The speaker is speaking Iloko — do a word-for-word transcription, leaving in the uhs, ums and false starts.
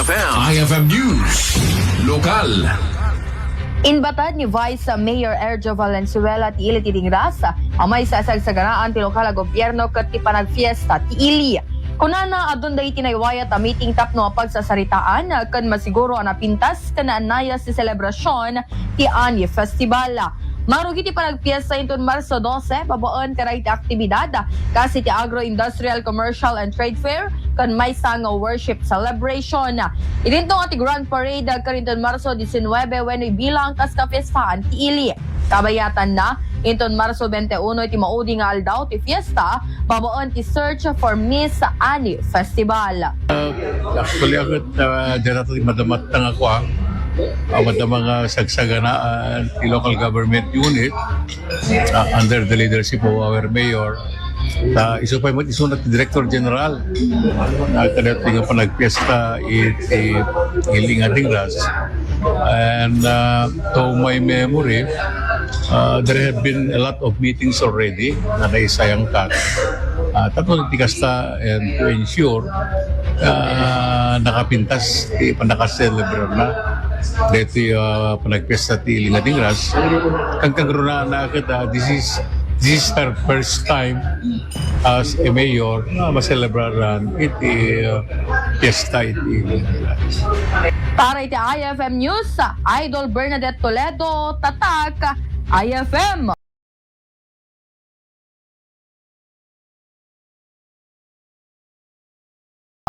I F M News Lokal. Inbatad ni Vice Mayor Erjo Valenzuela ti ili ti Dingras a maysa a sagsaganaan ti lokal a gobyerno ket ti panagfiesta ti ili. Kunana, adun dagiti naywayat a meeting tapno a pagsasaritaan ken masiguro a napintas ken naannayas ti selebrasion ti Ani Festival. Marugi ti panagpiesta inton Marso dose babaen kadagiti aktibidad kas iti Agro-Industrial Commercial and Trade Fair ken maysa nga worship celebration. Idinto nga ti Grand Parade ken inton Marso disinnuebe wenno ibilang kas kapiestaan ti ili. Kabayatanna, inton Marso bente uno iti maudi nga aldaw ti fiesta babaen ti Search for Miss Ani Festival. Actually, ako, uh, dira ti madamattang ako, ah. Ah, madama nga sagsaganaan ti local government unit, ah, under the leadership of our mayor. Ta isu pay met isuna ti Director General. Ah, kadagiti nga panagpiesta iti ili nga Dingras. And, ah, to my memory, ah, there have been a lot of meetings already nga naisayangkan. Ah, tapno ti kasta and to ensure, ah, nakapintas ti pannakaselebrarna deti, ah, panagpiesta ti ili nga Dingras. Kagkagrunana ket, ah, this is, this is her first time as a mayor nga maselebraran iti, ah, fiesta iti ili nga Dingras. Para iti I F M News, Idol Bernadette Toledo, Tatak, I F M.